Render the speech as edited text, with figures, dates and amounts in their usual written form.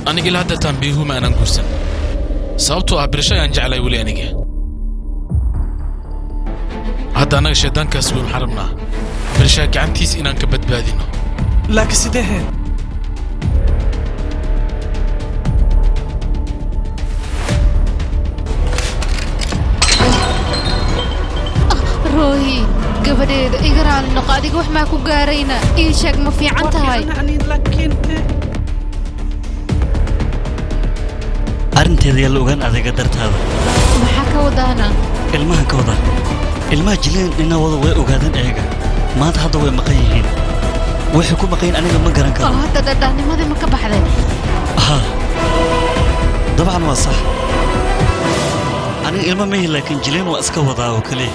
Aniga ilaa hadda biyuhu ma aanan guursan, sababtoo ah birsho ayaan jeclay weli aniga. Hadda annaga shaydaankaas weyn waxaan rabnaa birshaa gacantiisa inaan ka badbaadino. Laakiin sidee he? Roohi, gabadheeda, iga raali noqo. Adiga wax maa ku gaarayna? Ii sheeg, ma fiican tahay? Laakiin Arrinteeda yaa la ogaan adiga dartaada. Maxaa ka wadaana? Ilmahan ka wada, ilmaha jileen inaa wada way ogaadeen ayaga. Maanta hadda way maqan yihiin. Waxay ku maqan yihiin aniga ma garan Oo karo. Hadda dhadhaanimadii ma ka baxday? Haa, dabcan waa sax. Aniga ilmo ma yihin, laakiin jileen waa iska wadaa oo keliya.